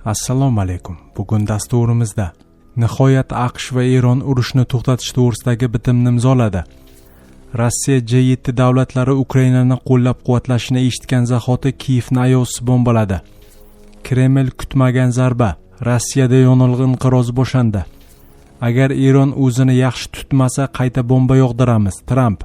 Assalomu alaykum. Bugun dasturimizda nihoyat AQSh va Eron urushni to'xtatish to'g'risidagi bitimni imzoladi. Rossiya G7 davlatlari Ukrainani qo'llab-quvvatlashini eshitgan zahoti Kiyevni ayovsiz bombaladi. Kreml kutmagan zarba. Rossiyada yonilg'i inqirozi boshlandi. Agar Eron o'zini yaxshi tutmasa, qayta bomba yog'diramiz. Tramp.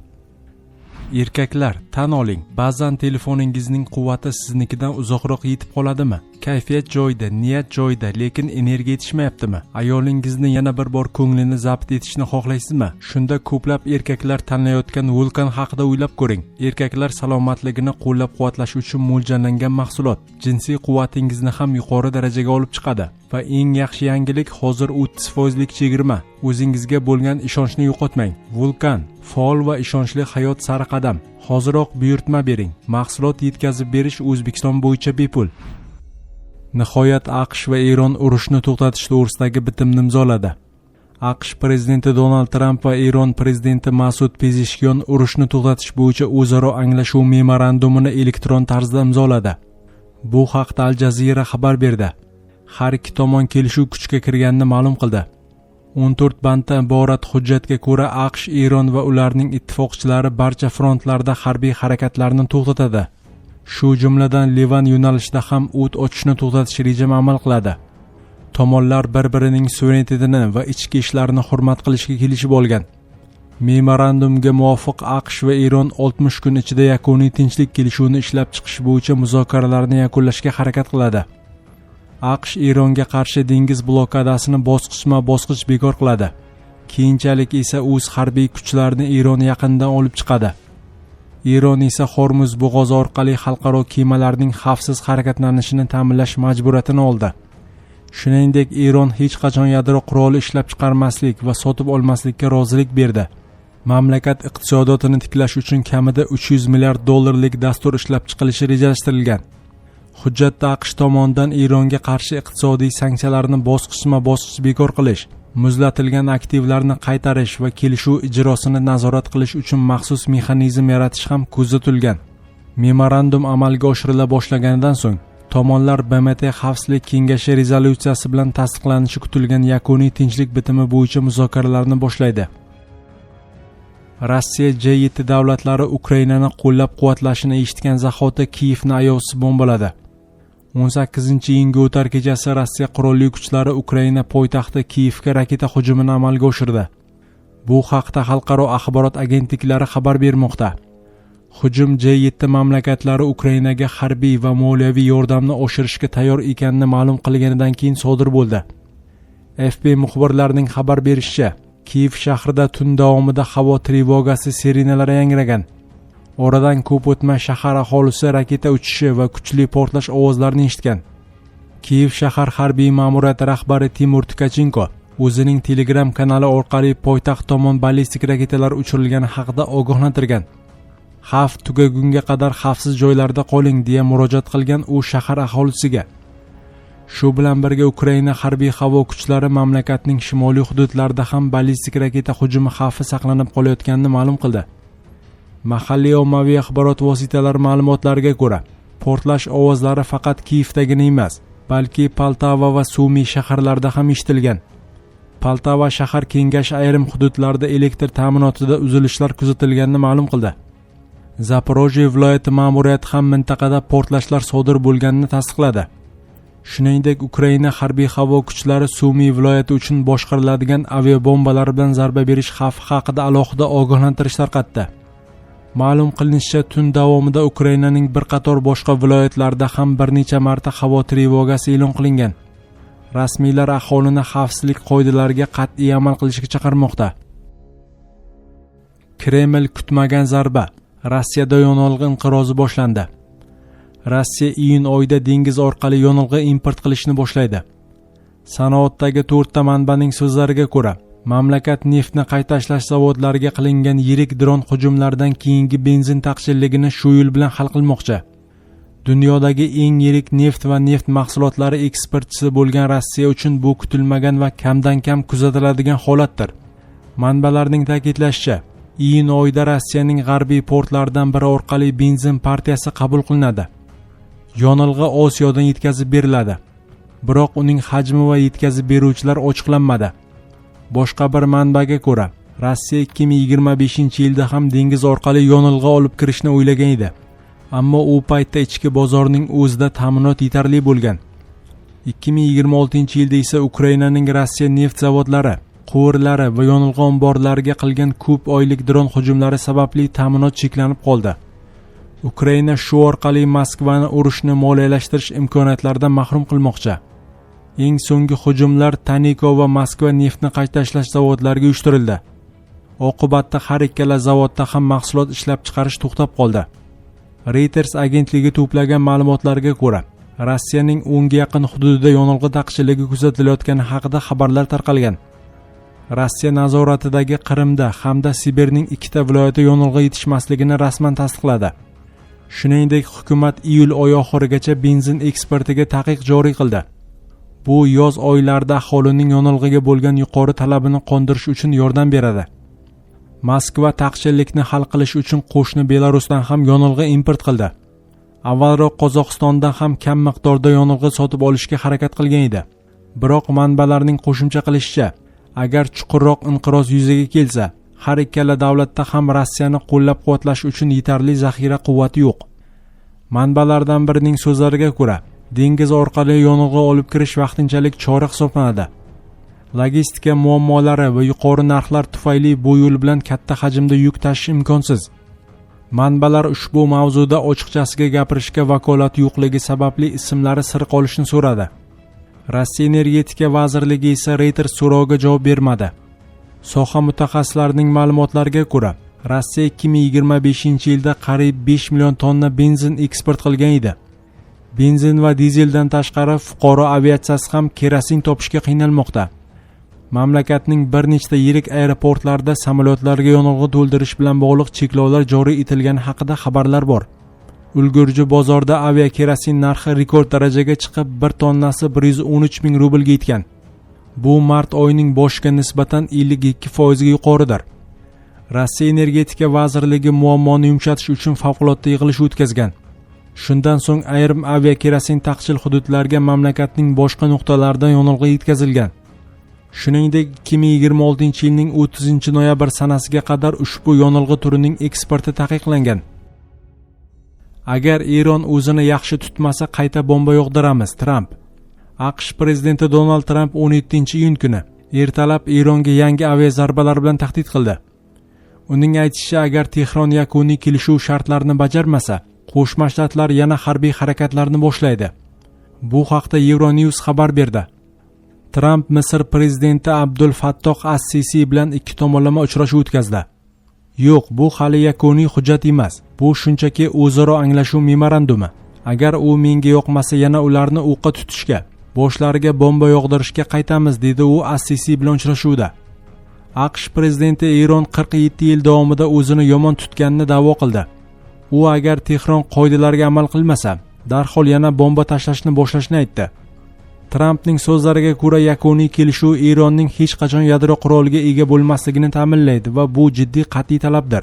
Erkaklar, tan oling, ba'zan telefoningizning quvvati siznikidan uzoqroq yetib qoladimi? Kayfiyat joyida, niyat joyida, lekin energiya yetishmayaptimi? Ayolingizni yana bir bor ko'nglini zabt etishni xohlaysizmi? Shunda ko'plab erkaklar tanlayotgan Vulkan haqida o'ylab ko'ring. Erkaklar salomatligini qo'llab-quvvatlash uchun mo'ljallangan mahsulot jinsiy quvvatingizni ham yuqori darajaga olib chiqadi. Va eng yaxshi yangilik, hozir 30% lik chegirma. O'zingizga bo'lgan ishonchni yo'qotmang. Vulkan faol va ishonchli hayot sari qadam. Hoziroq buyurtma bering. Mahsulot yetkazib berish O'zbekiston bo'yicha bepul. Nihoyat AQSh va Eron urushni to'xtatish to'g'risidagi bitimni imzoladi. AQSh prezidenti Donald Tramp va Eron prezidenti Masud Pezeshkiyon urushni to'xtatish bo'yicha o'zaro anglashuv memorandumini elektron tarzda imzoladi. Bu haqda Al Jazeera xabar berdi. Har ikki tomon kelishuv kuchga kirganini ma'lum qildi. 14 banddan iborat hujjatga ko'ra, AQSh, Eron va ularning ittifoqchilari barcha frontlarda harbiy harakatlarni to'xtatadi. Shu jumladan Livan yo'nalishida ham o't ochishni to'xtatish rejimi amal qiladi. Tomonlar bir-birining suverenitetini va ichki ishlarini hurmat qilishga kelishib olgan. Memorandumga muvofiq AQSh va Eron 60 kun ichida yakuniy tinchlik kelishuvini ishlab chiqish bo'yicha muzokaralarni yakunlashga harakat qiladi. AQSh Eronga qarshi dengiz blokadasini bosqichma-bosqich bekor qiladi. Keyinchalik esa o'z harbiy kuchlarini Eron yaqinidan olib chiqadi. Eron esa Hormuz bo'g'ozi orqali xalqaro kemalarning xavfsiz harakatlanishini ta'minlash majburiyatini oldi. Shuningdek, Eron hech qachon yadro quroli ishlab chiqarmaslik va sotib olmaslikka rozilik berdi. Mamlakat iqtisodiyotini tiklash uchun kamida 300 milliard dollarlik dastur ishlab chiqilishi rejalashtirilgan. Hujjatda AQSh tomonidan Eronga qarshi iqtisodiy sanksiyalarni bosqichma-bosqich bekor qilish, muzlatilgan aktivlarni qaytarish va kelishuv ijrosini nazorat qilish uchun maxsus mexanizm yaratish ham ko'zda tutilgan. Memorandum amalga oshirila boshlaganidan so'ng tomonlar BMT Xavfsizlik kengashi rezolyutsiyasi bilan tasdiqlanishi kutilgan yakuniy tinchlik bitimi bo'yicha muzokaralarni boshlaydi. Rossiya G7 davlatlari Ukrainani qo'llab-quvvatlashini eshitgan zahoti Kiyevni ayovsiz bombaladi. 18-iyunga o'tar kechasi Rossiya qurolli kuchlari Ukraina poytaxti Kiyevga raketa hujumini amalga oshirdi. Bu haqda xalqaro axborot agentliklari xabar bermoqda. Hujum G7 mamlakatlari Ukrainaga harbiy va moliyaviy yordamni oshirishga tayyor ekanini ma'lum qilganidan keyin sodir bo'ldi. AFP muxbirlarining xabar berishicha, Kiyev shahrida tun davomida havo trevogasi sirenalari yangragan. Oradan ko'p o'tmay shahar aholisi raketa uchishi va kuchli portlash ovozlarini eshitgan. Kiyev shahar harbiy ma'muriyati rahbari Timur Tkachenko o'zining Telegram kanali orqali poytaxt tomon ballistik raketalar uchirilgani haqida ogohlantirgan. Xavf tugagunga qadar xavfsiz joylarda qoling, deya murojaat qilgan u shahar aholisiga. Shu bilan birga Ukraina harbiy havo kuchlari mamlakatning shimoliy hududlarida ham ballistik raketa hujumi xavfi saqlanib qolayotganini ma'lum qildi. Mahalliy ommaviy axborot vositalari ma'lumotlariga ko'ra, portlash ovozlari faqat Kiyevdagina emas, balki Poltava va Sumi shaharlarida ham eshitilgan. Poltava shahar kengashi ayrim hududlarda elektr ta'minotida uzilishlar kuzatilganini ma'lum qildi. Zaporojye viloyati ma'muriyati ham mintaqada portlashlar sodir bo'lganini tasdiqladi. Shuningdek, Ukraina harbiy havo kuchlari Sumi viloyati uchun boshqariladigan aviabombalar bilan zarba berish xavfi haqida alohida ogohlantirish tarqatdi. Ma'lum qilinishicha, tun davomida Ukrainaning bir qator boshqa viloyatlarida ham bir necha marta havo trevogasi e'lon qilingan. Rasmiylar aholini xavfsizlik qoidalariga qat'iy amal qilishga chaqirmoqda. Kreml kutmagan zarba. Rossiyada yonilg'i inqirozi boshlandi. Rossiya iyun oyida dengiz orqali yonilg'i import qilishni boshlaydi. Sanoatdagi to'rtta manbaning so'zlariga ko'ra, mamlakat neftni qayta ishlash zavodlariga qilingan yirik dron hujumlaridan keyingi benzin taqchilligini shu yo'l bilan hal qilmoqchi. Dunyodagi eng yirik neft va neft mahsulotlari eksportchisi bo'lgan Rossiya uchun bu kutilmagan va kamdan kam kuzatiladigan holatdir. Manbalarning ta'kidlashicha, iyun oyida Rossiyaning g'arbiy portlaridan biri orqali benzin partiyasi qabul qilinadi. Yonilg'i Osiyodan yetkazib beriladi. Biroq uning hajmi va yetkazib beruvchilar ochiqlanmadi. Boshqa bir manbaga ko'ra, Rossiya 2025-yilda ham dengiz orqali yonilg'i olib kirishni o'ylagan edi. Ammo u paytda ichki bozorning o'zida ta'minot yetarli bo'lgan. 2026-yilda esa Ukrainaning Rossiya neft zavodlari, quvurlari va yonilg'i omborlariga qilgan ko'p oylik dron hujumlari sababli ta'minot cheklanib qoldi. Ukraina shu orqali Moskvani urushni moliyalashtirish imkoniyatlaridan mahrum qilmoqchi. Eng so'nggi hujumlar Taniko va Moskva neftni qayta ishlash zavodlariga uyushtirildi. Oqibatda har ikkala zavodda ham mahsulot ishlab chiqarish to'xtab qoldi. Reuters agentligi to'plagan ma'lumotlarga ko'ra, Rossiyaning 10 ga yaqin hududida yonilg'i taqchilligi kuzatilayotgani haqida xabarlar tarqalgan. Rossiya nazoratidagi Qrimda hamda Sibirning ikkita viloyati yonilg'i yetishmasligini rasman tasdiqladi. Shuningdek, hukumat iyul oyi oxirigacha benzin eksportiga taqiq joriy qildi. Bu yoz oylarida aholining yonilg'iga bo'lgan yuqori talabini qondirish uchun yordam beradi. Moskva taqchillikni hal qilish uchun qo'shni Belarusdan ham yonilg'i import qildi. Avvalroq Qozog'istondan ham kam miqdorda yonilg'i sotib olishga harakat qilgan edi. Biroq manbalarning qo'shimcha qilishicha, agar chuqurroq inqiroz yuzaga kelsa, har ikkala davlatda ham Rossiyani qo'llab-quvvatlash uchun yetarli zaxira quvvati yo'q. Manbalardan birining so'zlariga ko'ra, dengiz orqali yonilg'i olib kirish vaqtinchalik chora hisoblanadi. Logistika muammolari va yuqori narxlar tufayli bu yo'l bilan katta hajmda yuk tashish imkonsiz. Manbalar ushbu mavzuda ochiqchasiga gapirishga vakolati yo'qligi sababli ismlari sir qolishini so'radi. Rossiya energetika vazirligi esa Reuters so'roviga javob bermadi. Soha mutaxassislarining ma'lumotlariga ko'ra, Rossiya 2025-yilda qariyb 5 million tonna benzin eksport qilgan edi. Benzin va dizeldan tashqari fuqaro aviatsiyasi ham kerosin topishga qiynalmoqda. Mamlakatning bir nechta yirik aeroportlarida samolyotlarga yonilg'i to'ldirish bilan bog'liq cheklovlar joriy etilgani haqida xabarlar bor. Ulgurji bozorda aviakerosin narxi rekord darajaga chiqib, bir tonnasi 113 ming rublga yetgan. Bu mart oyining boshiga nisbatan 52% ga yuqoridir. Rossiya energetika vazirligi muammoni yumshatish uchun favqulodda yig'ilish o'tkazgan. Shundan so'ng ayrim aviakerosin taqchil hududlarga mamlakatning boshqa nuqtalaridan yonilg'i yetkazilgan. Shuningdek, 2026-yilning 30-noyabr sanasiga qadar ushbu yonilg'i turining eksporti taqiqlangan. Agar Eron o'zini yaxshi tutmasa, qayta bomba yog'diramiz – Tramp. AQSh prezidenti Donald Tramp 17-iyun kuni ertalab Eronga yangi aviazarbalar bilan tahdid qildi. Uning aytishicha, agar Tehron yakuniy kelishuv shartlarini bajarmasa, Qo'shma Shtatlar yana harbiy harakatlarni boshlaydi. Bu haqda Euronews xabar berdi. Tramp Misr prezidenti Abdul Fattoh as-Sisi bilan ikki tomonlama uchrashuv o'tkazdi. Yo'q, bu hali yakuniy hujjat emas. Bu shunchaki o'zaro anglashuv memorandumi. Agar u menga yoqmasa, yana ularni o'qqa tutishga, boshlariga bomba yog'dirishga qaytamiz, dedi u as-Sisi bilan uchrashuvda. AQSh prezidenti Eron 47 yil davomida o'zini yomon tutganini da'vo qildi. U agar Tehron qoidalarga amal qilmasa, darhol yana bomba tashlashni boshlashini aytdi. Trampning so'zlariga ko'ra, yakuniy kelishuv Eronning hech qachon yadro quroliga ega bo'lmasligini ta'minlaydi va bu jiddiy qat'iy talabdir.